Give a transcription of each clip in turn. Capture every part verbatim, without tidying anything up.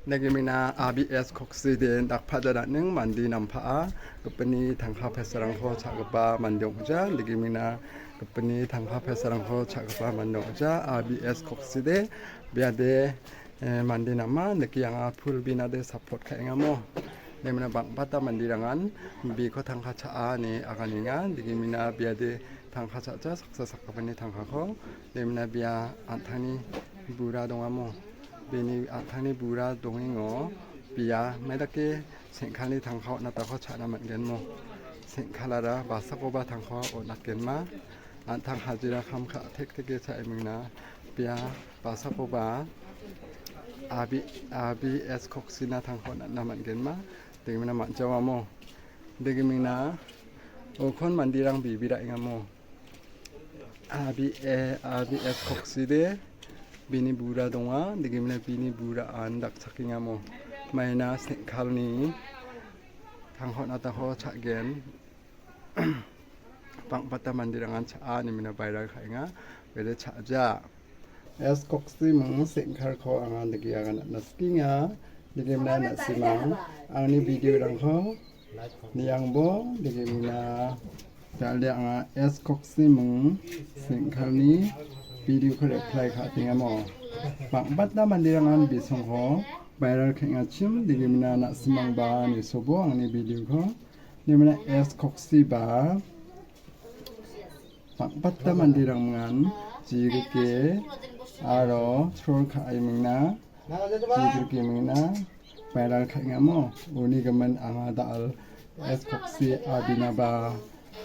Nigimina A B S kokside dakpaja daning mandi nampa'a gipini tangka paisarangko cha·gipa mande ong·ja. Nigimina gipini tangka paisarangko cha·gipa mande ong·ja. A B S kokside biade, eh, mandi nama niki anga pul binade support ka·engamo. Nigimina bang·bata mandirangan biko tangka cha·a ine aganenga. Nigimina biade tangka cha·ja saksa sakgipani tangkako. Nigimina bia an·tangni bura dongamo. Bini an·tangni bura dongengo bia maidake sengkalni tangka on·atako cha·na man·genmo. Sengkalara basakoba tangka on·atgenma. An·tang hajira kam ka·, tekteke cha·emingna bia basakoba A B, A B S koksina tangka on·atna man·genma. Degimina man·jawamo. Degimina okon mandirang bibira engamo. A B, eh, A B S kokside bini bura donga, degimina bini bura an dakchakengamo. Maina sengkalni tangka on·atako cha·gen. Bang·bata manderangan cha·a, nimina baira ka·enga, bede cha·ja. S koksiming sengkalko anga dege aganatna sikenga, degimina na·simang angni videorangko niangbo, degimina dal·de anga S koksiming sengkalni videoko reply ka·atengamo. Bang·bata manderangan bisongko viral ka·engachim, degimina na·simangba nisobo angni videoko. Nimina S koksiba bang·bata manderangan jigrike aro troll ka·emingna, jigrikemingna viral ka·engamo. Uni gimin anga dal S koksi abinaba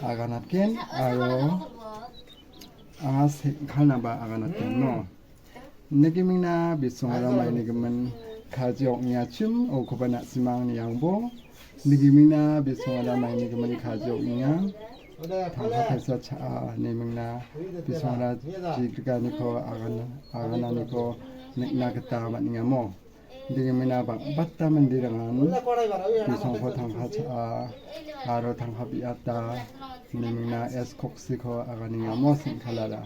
aganatgen aro anga sengkalnaba aganatgen no. Nigimina bisongara mainigimin kaji ong·engachim, okoba na·simang niangbo. Nigimina bisongara mainigimin kaji ong·enga. Tangka paisa cha·a, nimingna bisongara jigriganiko agan-, agananiko nikna gita man·engamo. Degimina bang·bata manderangan bisongko tangka cha·a aro tangka bi·ata, nimina S koksiko aganengamo sengkalara.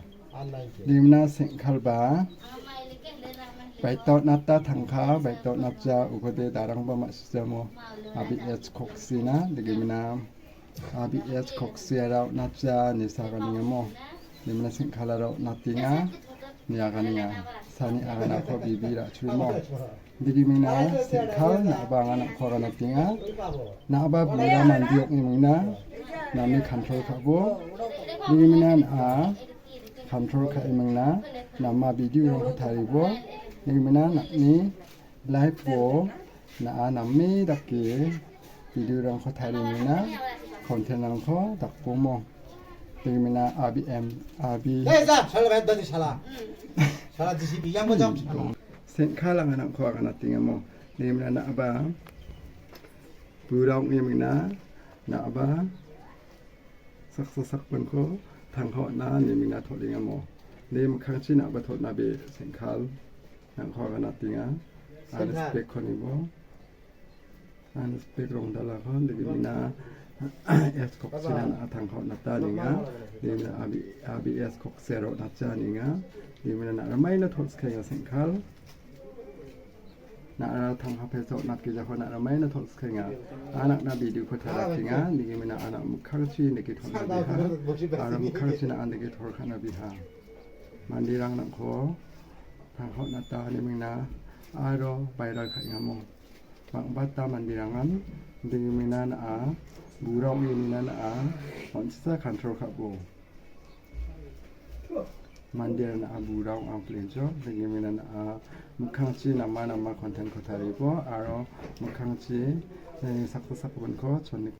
Degimina sengkalba baita on·ata tangka, baita on·atja ugode darangba ma·sijamo A B S koksina, degimina A B S koksiara on·atja ine saganengamo. Nimina sengkalara on·atenga, niaganenga. Sani aganako bibi ra·chulmo. Degimina sengkal na·aba anga nang·ko aganatenga. Na·aba bura mandi ong·emingna name control ka·bo. Degimina na·a control ka·emingna nama videorangko taribo. Degimina na·ni live-o na·a name dake videorangko tariemina, content-rangko dakbomo. Degimina A B M, A B. Eh, za, shala, shala, shala, G C B, yang macam. Sengkal anganangko aganatengamo. Degimina na·aba bura ong·emingna, na·aba saksa sakbonko tangka on·a ine mina tol·engamo. Ne mikkangchi na·ba tol·na be sengkal nangko aganatenga. Aro spek konibo. Aro spek rongdalako degimina S koksina na·a tangka on·ata ninga. Degimina A B, A B S koksero on·atja ninga. Degimina na·ramaina tol·skenga sengkal. Na·ara tangka paisa on·atgijako na·ramaina tol·skenga. Anakna videoko tariatenga, nigimina anak mikkangchi nike tol·na biha, aro mikkangchina an nike tol·kana biha. Manderang nangko tangka on·ata nimingna aro viral ka·engamo. Bang·bata manderangan nigimina na·a, bura ong·emina na·a, on·tisa control ka·bo. Manderang na·a bura ong·a please-o, nigimina na·a mikkangchi nama nama content-ko taribo, aro mikkangchi, eh, saksa sakbonko choni